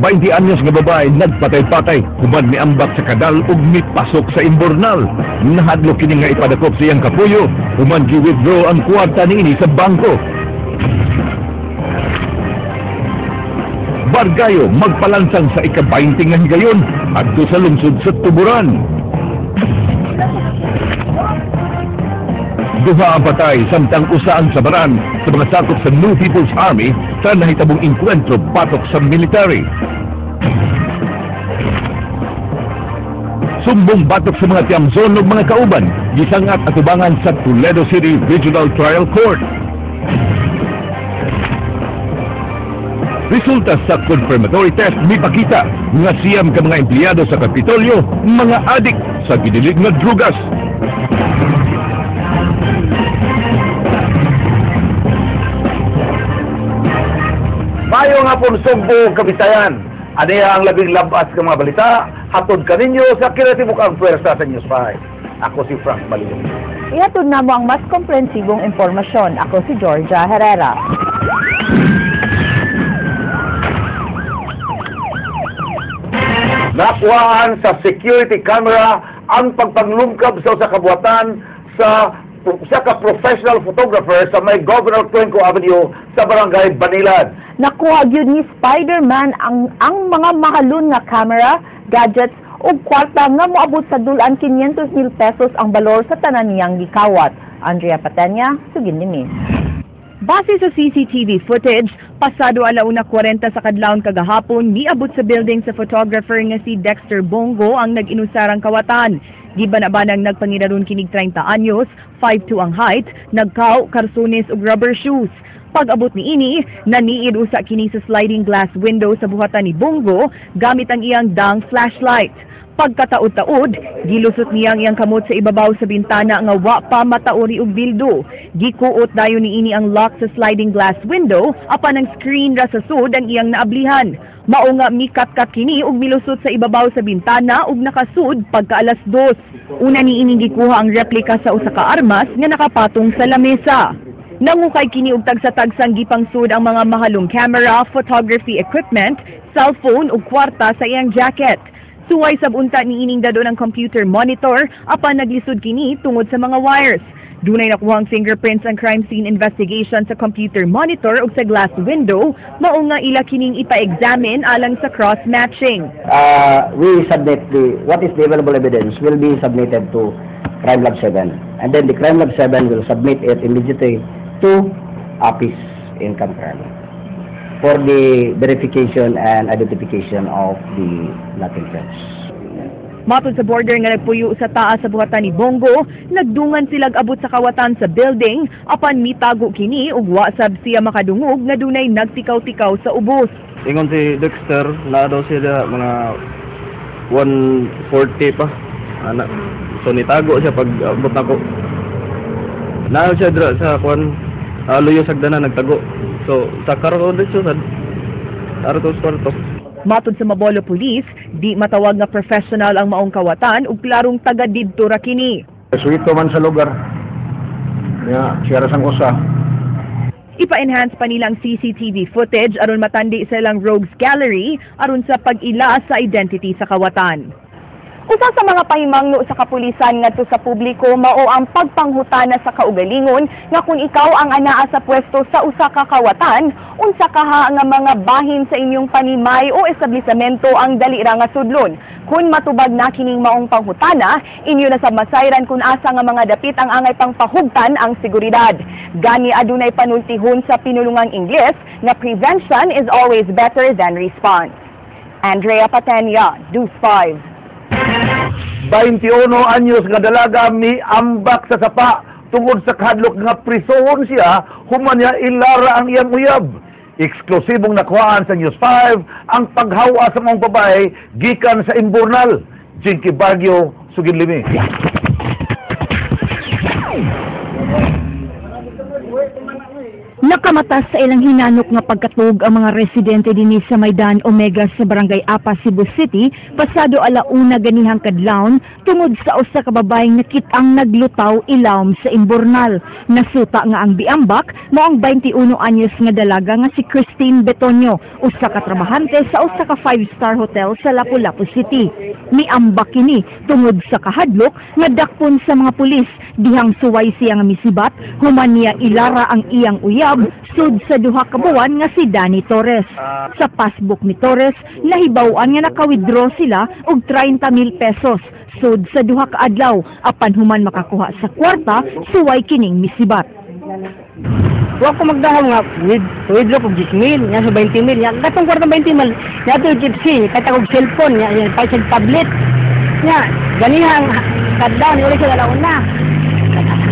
20 anyos nga babae nagpatay-patay human miambak sa kadal ug mipasok sa imbornal. Nahadlok kini nga ipadakop sa iyang kapuyo human gi-withdraw ang kwarta niini sa bangko. Bargayo magpalansang sa ika-20 nga higayon adto sa lungsod sa Tuburan. Duha ang patay samtang usa ang sabaran sa mga sakop sa New People's Army sa nahitabong engkwentro batok sa military. Sumbong batok sa mga Tiamzon ug mga kauban gisangat atubangan sa Toledo City Regional Trial Court. Resulta sa confirmatory test mipakita nga 9 ka mga empleyado sa Kapitolyo mga adik sa gidilig nga drugas. Mayo nga pong Sugbo, Kabisayan. Aniya ang labing labas nga mga balita, hatod kaninyo sa kinatibuk-ang pwersa sa News 5. Ako si Frank Malino. Ihatod na mo ang mas komprehensibong impormasyon. Ako si Georgia Herrera. Nakuhaan sa security camera ang pagpanglungkab sa usa ka buhatan sa usa ka professional photographer sa may Governor Cuenco Avenue sa Barangay Banilad. Nakuha gyud ni Spider-Man ang mga mahalon nga camera, gadgets ug kwarta nga moabot sa dulan 500,000 pesos ang balor sa tanan niyang gikawat. Andrea Patenya, sugin nimi. Base sa CCTV footage, pasado 1:40 sa kadlawon kagahapon, miabot sa building sa photographer nga si Dexter Bongo ang nag-inusarang kawatan. Giba na ba nang nagpangiraron kinig 30 anyos, 5'2 ang height, nagkaw, karsunis ug rubber shoes. Pag-abot ni ini, naniid usa kini sa sliding glass window sa buhatan ni Bongo gamit ang iyang dang flashlight. Pagkataod-taod, gilusot niya ang iyang kamot sa ibabaw sa bintana nga wa pa mataori og bildo. Gikuot dayon niini ang lock sa sliding glass window apan ang screen ra sa sud ang iyang naablihan. Mao nga mikat-kat kini og milusot sa ibabaw sa bintana ug nakasud pagka 2:00. Una niini gikuha ang replika sa usa ka armas nga nakapatong sa lamesa. Nangukay kini og tagsa-tagsang gipangsud ang mga mahalong camera, photography equipment, cellphone ug kwarta sa iyang jacket. Suway sab unta niining dadon ang computer monitor apan naglisod kini tungod sa mga wires. Dunay nakuhang fingerprints ang crime scene investigation sa computer monitor ug sa glass window, mao nga ila kining ipa-examine alang sa cross-matching. We submit the what is the available evidence will be submitted to Crime Lab 7, and then the Crime Lab 7 will submit it immediately to Office in Camp Crame for the verification and identification of the Latin prints. Matod sa border nga nagpuyo sa taas sa buhatan ni Bongo, nagdungan silag abot sa kawatan sa building apan mitago kini ug wa sab siya makadungog nga dunay nagtikaw-tikaw sa ubos. Ingon si Dexter, naa daw sila mga 140 pa. Ana. So nitago siya pag abot nako. Naa siya dira sa kuan, luyo sagdana nagtago. So sa karon dito sa araw kwarto. Matod sa Mabolo Police, di matawag nga professional ang maong kawatan ug klarong taga didto ra kini. Suwito man sa lugar. Ya, siya ra sang usa. Ipa-enhance pa nila ang CCTV footage aron matandi sa ilang rogues gallery aron sa pag-ila sa identity sa kawatan. Usa sa mga pahimangno sa kapulisan ngadto sa publiko mao ang pagpanghutana sa kaugalingon nga kung ikaw ang anaa sa pwesto sa usa ka kawatan, unsa kaha nga mga bahin sa inyong panimay o establisemento ang dali ra nga sudlon. Kung matubag na kining maong panghutana, inyo na sa masayran kung asa nga mga dapit ang angay pangpahugtan ang seguridad. Gani adunay panultihon sa pinulungang Ingles nga prevention is always better than response. Andrea Patenia, News 5. 21 anyos nga dalaga miambak sa sapa tungod sa kahadlok nga prisohon siya human niya ilara ang iyang uyab. Eksklusibong nakuhaan sa News 5 ang paghawa sa mga babae gikan sa Imbornal. Jinky Baguio, sugin limi. Nakamata sa ilang hinanok nga pagkatug ang mga residente dinhi sa Maidan Omega sa Barangay Apa, Cebu City, pasado 1:00 ganihang kadlawon tungod sa usa ka babaeng nakit-ang naglutaw ilawom sa imburnal. Nasuta nga ang biambak mao ang 21 anyos nga dalaga nga si Christine Betonio, usa ka trabahante sa usa ka 5-star hotel sa Lapu-Lapu City. Miambak kini tungod sa kahadlok nga dakpon sa mga pulis dihang suway siya nga misibat human niya ilara ang iyang uyab sud sa 2 ka buwan nga si Danny Torres. Sa passbook ni Torres, nahibaw-an nga naka-withdraw sila og 30 mil pesos sud sa 2 ka adlaw, apan human makakuha sa kwarta, suway kining misibat. Wa ko magdahom nga withdraw kog 10 mil, nya sa 20 mil. Nya katong kwarta 20 mil, nya to gypsy, kay kog cellphone, nya nya pa sa tablet. Nya ganihang kadlaw ni uli siya 1:00.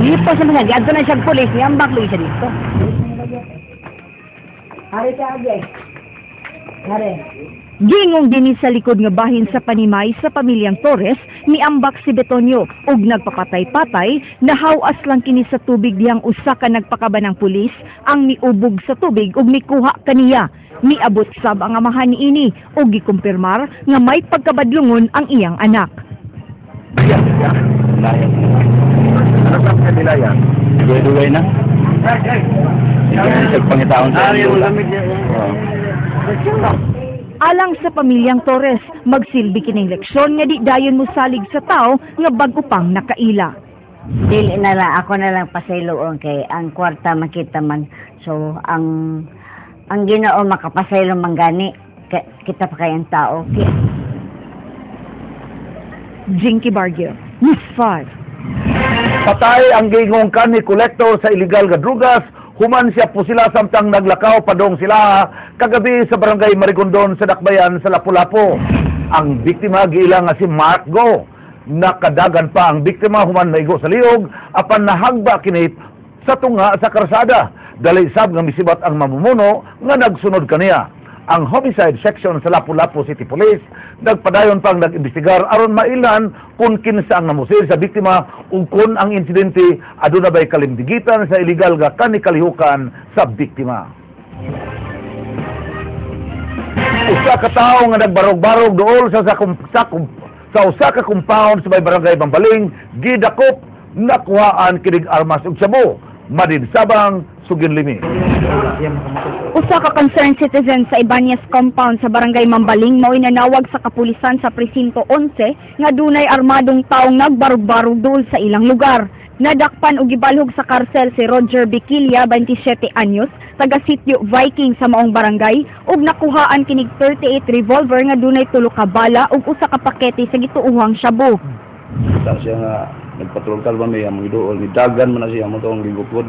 Lipos naman siya, giadto na siya pulis, niambak lagi siya dito. Hari ka age. Hari. Gingong dinhi sa likod nga bahin sa panimay sa pamilyang Torres, miambak si Betonio ug nagpapatay-patay, nahawas lang kini sa tubig dihang usa ka nagpakabanang pulis ang miubog sa tubig ug mikuha kaniya. Miabot sab ang amahan niini ug gikumpirmar nga may pagkabadlungon ang iyang anak. Ano sa kanila yan? Dugay-dugay na. Sige, pangitaon sa lola. Alang sa pamilyang Torres, magsilbi kining leksyon nga di dayon mosalig sa tao nga bag-o pang nakaila. Dili na lang, ako na lang pasayloon kay ang kwarta makita man. So, ang Ginoo makapasaylo man gani. Kita pa kayang tao. Jinky Bargio, News 5. Patay ang gingong kani kolektor sa illegal nga drugas human siya pusila samtang naglakaw padong sila kagabi sa Barangay Marigondon sa Dakbayan sa Lapu-Lapu. Ang biktima giila nga si Mark Go. Nakadagan pa ang biktima human maigo sa liog apan nahagba kini sa tunga sa karsada. Dali sab nga misibat ang mamumuno nga nagsunod kaniya. Ang homicide section sa Lapu-Lapu City Police nagpadayon pang nag-imbestigar aron mailan kung kinsa ang namusil sa biktima ug kung ang insidente aduna bay kalimdigitan sa illegal nga kanikalihukan sa biktima. Usa ka tawo nga nagbarog-barog duol sa usa ka compound sa may Barangay Mambaling gidakop, nakuhaan kinig armas ug shabu. Madin Sabang, Sugin Limi. Usa ka concerned citizen sa Ibanez compound sa Barangay Mambaling mao'y nanawag sa kapulisan sa Presinto 11 nga dunay armadong taong nagbarug-barug duol sa ilang lugar. Nadakpan og gibalhog sa karsel si Roger Biquilia, 27 anyos, taga Sitio Viking sa maong barangay, ug nakuhaan kinig 38 revolver nga dunay tulo ka bala ug usa ka pakete sa gituohang shabu. Kita siya nga nagpatrol kalma may among iduol, ni dagan man na siya mo tong gigupod.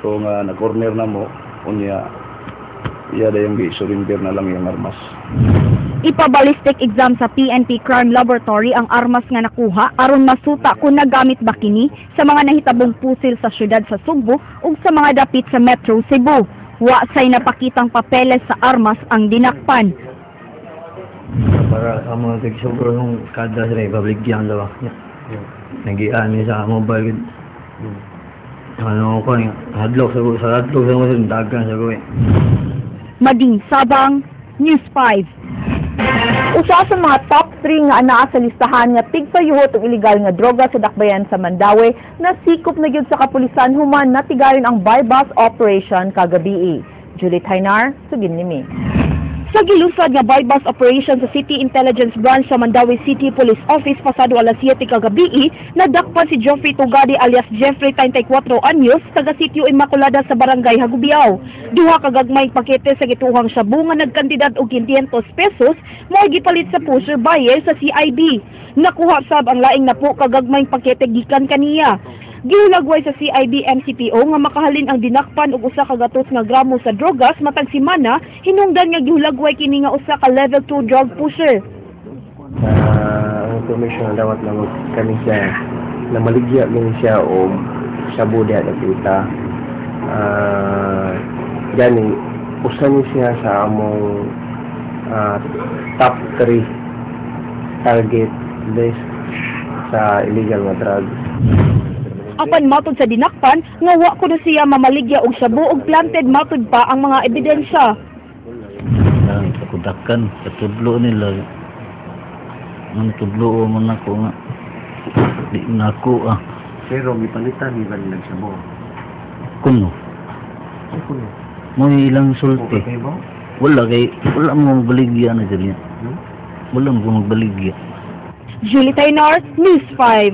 So nga na-corner na mo, unya iya dayong gi-surrender na lang yung armas. Ipabalistic exam sa PNP Crime Laboratory ang armas nga nakuha aron masuta kung nagamit ba kini sa mga nahitabong pusil sa syudad sa Sugbo ug sa mga dapit sa Metro Cebu. Wa say napakitang papeles sa armas ang dinakpan. Para sa mga tig-sobro nung kada sila ibaligyan daw. Nagian mi sa mobile. Ano ko hadlok sa hadlok sa mga dagan sa ko eh. Mading Sabang, News 5. Usa sa mga top 3 nga anaa sa listahan nga tigpayuhot og illegal nga droga sa dakbayan sa Mandaue nasikop na gyud sa kapulisan human natigayon ang buy-bust operation kagabii. Julie Taynar, Sugin Limi. Sa gilusad nga buy-bust operation sa City Intelligence Branch sa Mandaue City Police Office pasado alas 7 kagabii, nadakpan si Geoffrey Tugadi alias Jeffrey, 34 anyos, taga Sitio Immaculada sa Barangay Hagubiao. Duha ka gagmayng pakete sa gituohang shabu nga nagkantidad og 500 pesos mao gipalit sa pusher buyer sa CIB. Nakuha sab ang laing napo ka gagmayng pakete gikan kaniya. Gihulagway sa CIB MCPO nga makahalin ang dinakpan og usa ka gatos nga gramo sa drogas matag semana hinungdan nga gihulagway kini nga usa ka level 2 drug pusher. Ang information na dawat na kani siya na maligya gani siya og shabu diha nakita. Gani usa ni siya sa among top 3 target list sa illegal nga drugs. Apan matod sa dinakpan nga wa kuno siya mamaligya og shabu ug planted matud pa ang mga ebidensya. Ang pakudakan, katudlo nila. Ang tudlo man ako nga. Di na ako ah. Pero gipalitan ni ba nila shabu? Kuno. Kuno. Mo ilang sulti. Okay ba? Wala kay wala mo magbaligya na diri. Wala mo magbaligya. Julie Taynor, News 5.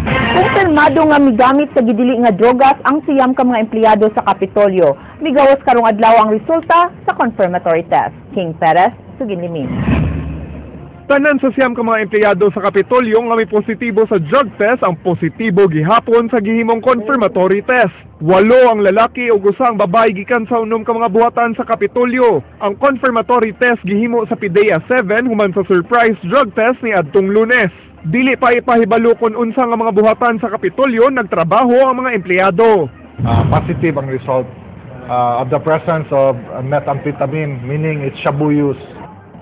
Kumpirmado nga migamit sa gidili nga drogas ang 9 ka mga empleyado sa Kapitolyo. Migawas karong adlaw ang resulta sa confirmatory test. King Perez, Suginlimin. Tanan sa 9 ka mga empleyado sa Kapitolyo nga may positibo sa drug test ang positibo gihapon sa gihimong confirmatory test. Walo ang lalaki ug 1 ang babae gikan sa 6 ka mga buhatan sa Kapitolyo. Ang confirmatory test gihimo sa PDEA 7 human sa surprise drug test ni adtong Lunes. Dili pa ipahibalo kon unsa nga mga buhatan sa Kapitolyo nagtrabaho ang mga empleyado. Positive ang result of the presence of methamphetamine, meaning it's shabu use.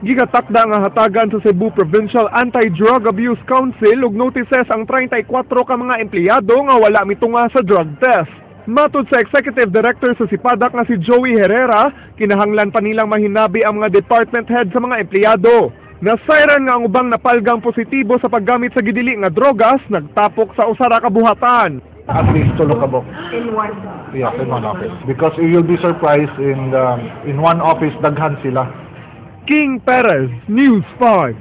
Gigatakda nga hatagan sa Cebu Provincial Anti-Drug Abuse Council og notices ang 34 ka mga empleyado nga wala mitunga sa drug test. Matod sa Executive Director sa Sipadak nga si Joey Herrera, kinahanglan pa nilang mahinabi ang mga department head sa mga empleyado. Nasayran nga ang ubang napalgang positibo sa paggamit sa gidili nga drogas nagtapok sa usa ra ka buhatan. At least tulo ka buok. In one. Yes, in one office. Because you'll be surprised in one office daghan sila. King Perez, News 5.